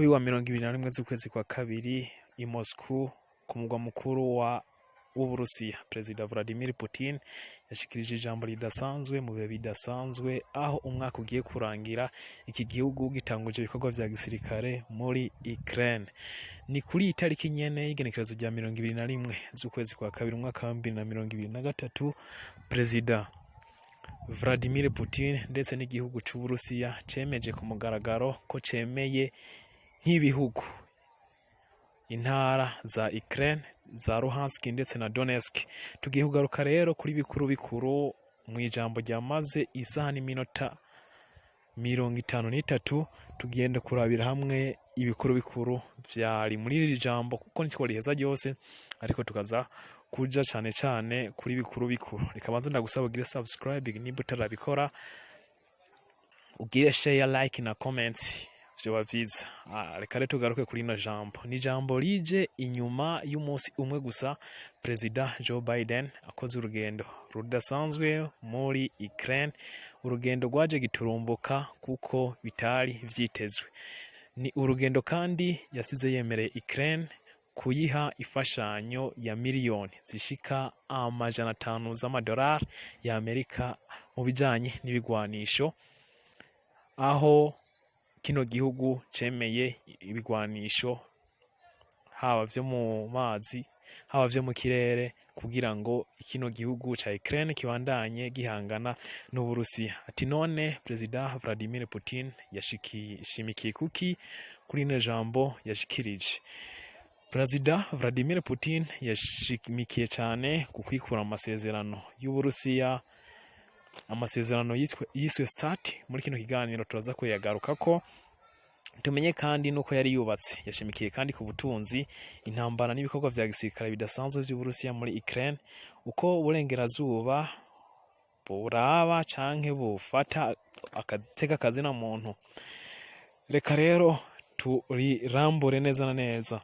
Kuri wa 21 z'ukwezi kwa kabiri i Moscow, ku mugwa mukuru wa w'Uburusiya, Perezida Vladimir Putin yashikirije ijambo ridasanzwe mu bihe bidasanzwe, aho umwaka ugiye kurangira iki gihugu gitanguje ibikorwa vya gisirikare muri Ukraine. Ni kuri iyi tariki nyene y'igenekerezo rya 21 z'ukwezi kwa kabiri umwaka wa 2023, Perezida Vladimir Putin ndetse n'igihugu c'Uburusiya cemeje ku mugaragaro ko cemeye nk'ibihugu intara za Ukraine za Luhansk ndetse na Donetsk. Tugiye kugaruka rero kuri bikuru bikuru mu ijambo ryamaze isaha n'iminota 53. Tugenda kurabira hamwe ibikuru bikuru vyari muri iri jambo, kuko ntitwo riheza ryose, ariko tukaza kuja cane cane kuri bikuru bikuru. Reka banze ndagusaba ugire subscribe nimba utarabikora, ugire share, like na comments, vyoba vyiza. Reka rero tugaruke kuri ino jambo. Ni jambo rije inyuma y'umunsi umwe gusa Perezida Joe Biden akoze urugendo rudasanzwe muri Ukraine, urugendo rwaje giturumbuka kuko bitari vyitezwe. Ni urugendo kandi yasize yemereye Ukraine kuyiha ifashanyo ya miliyoni zishika 500 z'amadolari ya Amerika mu bijanye n'ibigwanisho, aho kino gihugu cemeye ibigwanisho haba vyo mu mazi, haba vyo mu kirere, kugira ngo kino gihugu ca Ukraine kibandanye gihangana n'Uburusiya. Ati none Perezida Vladimir Putin yashimikiye kuki kuri ino jambo yashikirije? Perezida Vladimir Putin yashimikiye cyane ku kwikura amasezerano y'Uburusiya, amasezerano yiswe START. Muri kino kiganiro turaza kuyagarukako, tumenye kandi nuko yari yubatse. Yashimikiye kandi ku butunzi, intambara n'ibikorwa vya gisirikare bidasanzwe vy'Uburusiya muri Ukraine, uko uburengerazuba buraba canke bufata agateka kazina muntu. Reka rero turirambure neza na neza.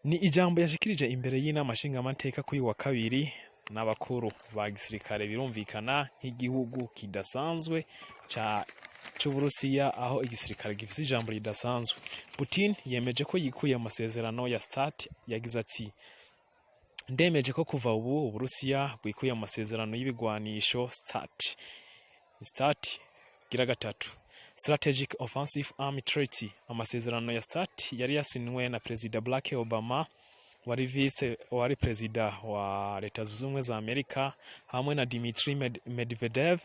Ni ijambo yashikirije imbere y'inama nshingamateka kuri wa kabiri n'abakuru ba gisirikare. Birumvikana nk'igihugu kidasanzwe ca c'Uburusiya, aho igisirikare gifise ijambo ridasanzwe. Putin yemeje ko yikuye amasezerano ya START. Yagize ati: "Ndemeje ko kuva ubu Uburusiya bwikuye amasezerano y'ibigwanisho START." START gira gatatu, Strategic Offensive Arms Treaty. Amasezerano ya START yari yasinwe na Perezida Barack Obama, wari vice, wari perezida wa Leta Zunze Ubumwe za Amerika, hamwe na Dmitry Medvedev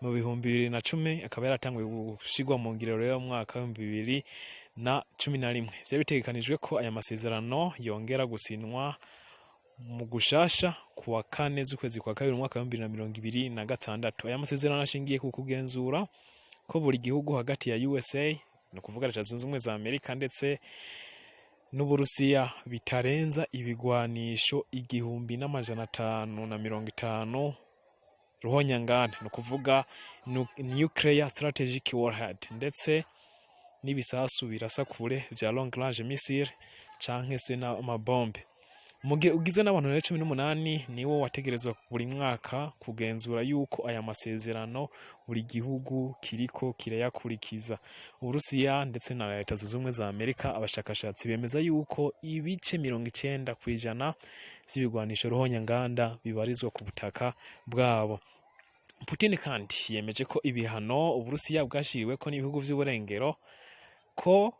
mu 2010, akaba yaratanguye gushirwa mu ngiro rero mu mwaka wa 2011. Vyari bitegekanijwe ko aya masezerano yongera gusinwa mu gushasha kuwa kane z'ukwezi kwa kabiri mu mwaka wa 2026. Aya masezerano ashingiye ku kugenzura ko buri gihugu hagati ya USA, ni ukuvuga Leta Zunze Ubumwe za Amerika, ndetse n'Uburusiya bitarenza ibigwanisho 1550 ruhonyanganda, ni ukuvuga nuclear strategic warhead, ndetse n'ibisasu birasa kure vya long range missile canke se n'amabombe. Mu gihe ugizwe n'abantu rero 18, niwo wategerezwa buri mwaka kugenzura yuko aya masezerano buri gihugu kiriko kirayakurikiza. Uburusiya ndetse na Leta Zunze Ubumwe za Amerika, abashakashatsi bemeza yuko ibice 90% vy'ibigwanisho ruhonyanganda bibarizwa ku butaka bwabo. Putin kandi yemeje ko ibihano Uburusiya bwashiriweko n'ibihugu vy'uburengero ko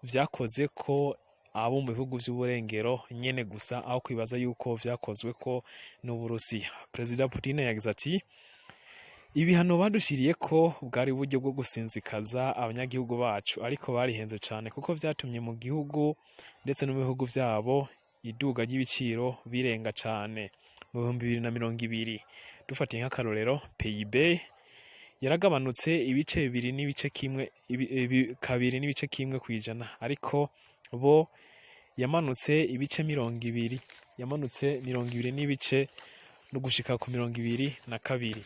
vyakoze ko abo mu bihugu vy'uburengero nyene gusa, aho kwibaza yuko vyakozwe ko n'Uburusiya. Perezida Putin yagize ati: "Ibihano badushiriye ko bwari uburyo bwo gusinzikaza abanyagihugu bacu, ariko barihenze cane, kuko vyatumye mu gihugu ndetse no mu bihugu vyabo iduga ry'ibiciro birenga cane." Mu 2020, dufatiye nk'akarorero, PIB yaragabanutse ibice bibiri n'ibice kimwe, 2.1%, ariko bo yamanutse ibice 20, yamanutse 20 n'ibice no gushika ku 22.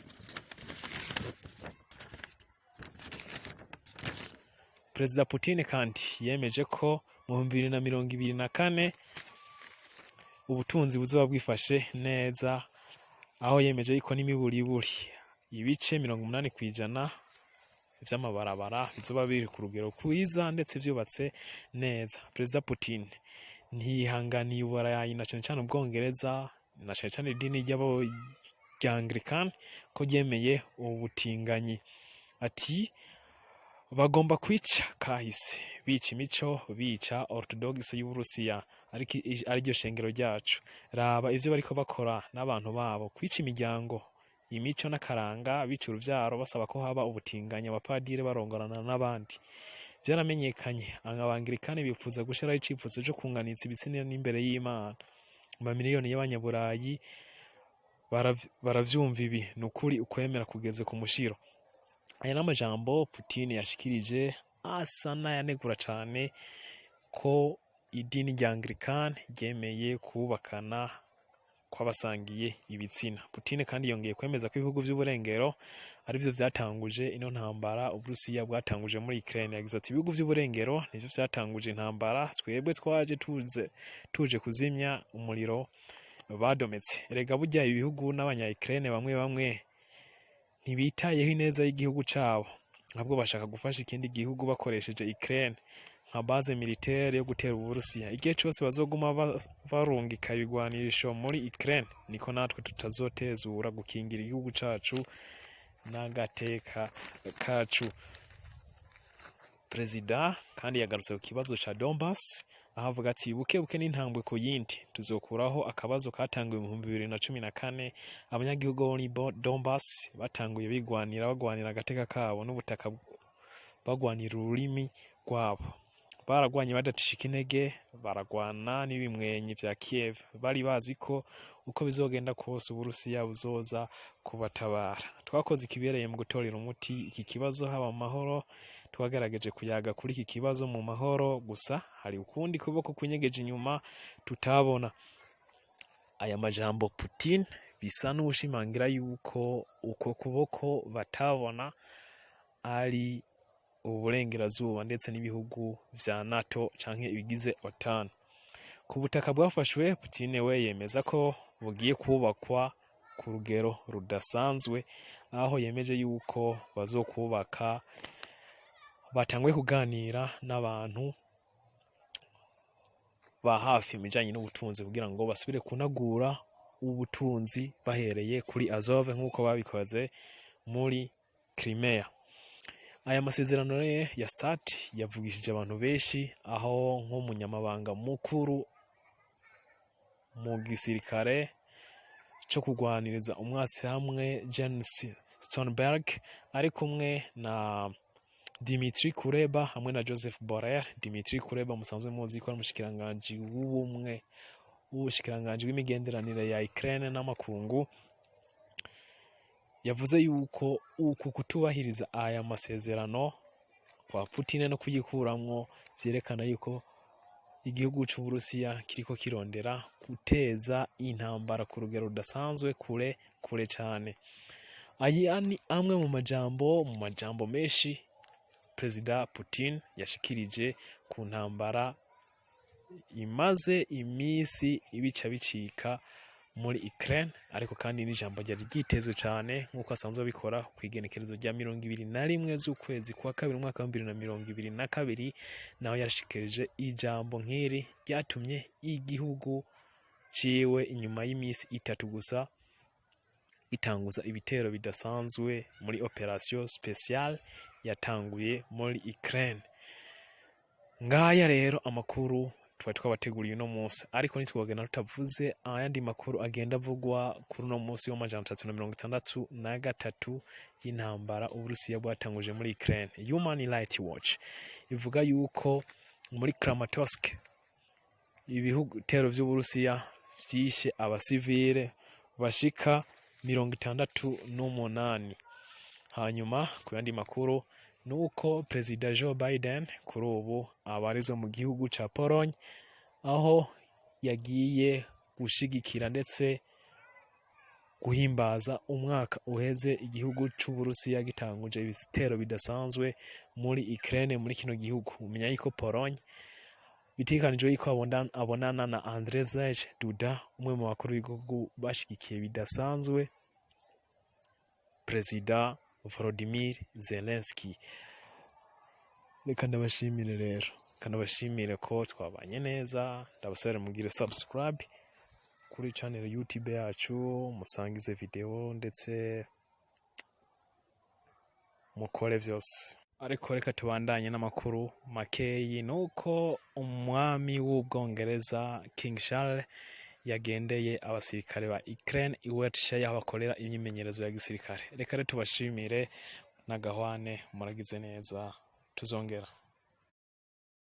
Perezida Putin kandi yemeje ko mu 2024 ubutunzi buzoba bwifashe neza, aho yemeje yuko n'imiburiburi ibice 80% vy'amabarabara bizoba biri ku rugero rwiza ndetse vyubatse neza. Perezida Putin ntiyihanganiye Uburayi na cane cane Ubwongereza na cane cane idini ry'abo rya Anglican ko ryemeye ubutinganyi. Ati bagomba kwica kahise, bica imico, bica orthodoxe y'Uburusiya ariko ariryo shengero ryacu. Raba ivyo bariko bakora n'abantu babo, kwica imiryango, imico n'akaranga, bica uruvyaro, basaba ko haba ubutinganyi, abapadiri barongorana n'abandi. Vyaramenyekanye Abangilikani bifuza gushiraho icifuzo co kunganitsa ibitsina n'imbere y'Imana. Amamiliyoni y'abanyaburayi baravyumva ibi, ni ukuri ukwemera kugeze ku mushiro. Aya n'amajambo Putin yashikirije asa n'ayanegura cane ko idini rya Anglican ryemeye kubakana kw'abasangiye ibitsina. Putin kandi yongeye kwemeza ko ibihugu vy'uburengero arivyo vyatanguje ino ntambara Uburusiya bwatanguje muri Ukraine. Yagize ati ibihugu vy'uburengero nivyo vyatanguje intambara, twebwe twaje tuze tuje kuzimya umuriro badometse. Erega burya ibihugu n'abanya Ukraine bamwe bamwe ntibitayeho ineza y'igihugu cabo, ahubwo bashaka gufasha ikindi gihugu bakoresheje Ukraine nka base militaire yo gutera Uburusiya. Igihe cose bazoguma barungika ibigwanisho muri Ukraine, niko natwe tutazotezura gukingira igihugu cacu n'agateka kacu. Perezida kandi yagarutse ku kibazo ca Donbass, aho avuga ati buke buke n'intambwe ku yindi tuzokuraho akabazo katanguye mu 2014. Abanyagihugu bo muri Donbass batanguye bigwanira, bagwanira agateka kabo n'ubutaka, bagwanira ururimi rwabo. Baragwanye badacishika intege, baragwana n'ibimwenyi vya Kiev. Bari bazi ko uko bizogenda kose Uburusiya buzoza kubatabara. Twakoze ikibereye mu gutorera umuti iki kibazo haba mu mahoro, twagerageje kuyaga kuri iki kibazo mu mahoro, gusa hari ukundi kuboko kunyegeje inyuma tutabona. Aya majambo Putin bisa n'uwushimangira yuko uko kuboko batabona ari uburengerazuba ndetse n'ibihugu vya NATO canke ibigize OTAN. Ku butaka bwafashwe, Putin we yemeza ko bugiye kubakwa ku rugero rudasanzwe, aho yemeje yuko bazokubaka, batanguye kuganira n'abantu ba hafi mu bijanye n'ubutunzi kugira ngo basubire kunagura ubutunzi bahereye kuri Azov nk'uko babikoze muri Crimea. Aya masezerano rero ya START yavugishije abantu benshi, aho nk'umunyamabanga mukuru mu gisirikare co kugwaniriza umwasi hamwe Jens Stoltenberg ari kumwe na Dimitri Kuleba hamwe na Joseph Borrell. Dimitri Kuleba musanzwe muzi ko ari umushikiranganji w'ubumwe, w'ubushikiranganji bw'imigenderanire ya Ukraine n'amakungu, yavuze yuko uku kutubahiriza aya masezerano kwa Putin no kuyikuramwo vyerekana yuko igihugu c'Uburusiya kiriko kirondera guteza intambara ku rugero rudasanzwe kure kure cane. Aya ni amwe mu majambo menshi Perezida Putin yashikirije ku ntambara imaze imisi ibica bicika muri Ukraine, ariko kandi n'ijambo ryari ryitezwe cane nk'uko asanzwe abikora kw'igenekerezo rya 21 z'ukwezi kwa kabiri umwaka wa 2022, naho yarashikirije ijambo nk'iri ryatumye igihugu ciwe inyuma y'imisi 3 gusa itanguza ibitero bidasanzwe muri opération spéciale yatanguye muri Ukraine. Ngaya rero amakuru twari twabateguriye uno munsi, ariko ntitwogenda tutavuze ayandi makuru agenda avugwa kuri uno munsi wa 363 y'intambara Uburusiya bwatanguje muri Ukraine. Human Rights Watch ivuga yuko muri Kramatorsk ibitero vy'Uburusiya vyishe abasivile bashika 68. Hanyuma ku yandi makuru nuko Perezida Joe Biden kuri ubu abarizwa mu gihugu ca Pologne, aho yagiye gushigikira ndetse guhimbaza umwaka uheze igihugu c'Uburusiya gitanguje ibitero bidasanzwe muri Ukraine muri kino gihugu. Umenya yuko Pologne bitegekanijwe yuko abonana na Andrzej Duda, umwe mu bakuru b'igihugu bashigikiye bidasanzwe Perezida Volodymyr Zelensky. Reka ndabashimire rero, reka ndabashimire ko twabanye neza. Ndabasabira mugire subscribe kuri channel YouTube yacu, musangize video ndetse mukore vyose. Ariko reka tubandanye n'amakuru makeyi. Nuko umwami w'Ubwongereza King Charles yagendeye abasirikare ba Ukraine i Wiltshire, aho bakorera imyimenyerezo ya gisirikare. Reka rero tubashimire n'agahwane, muragize neza, tuzongera.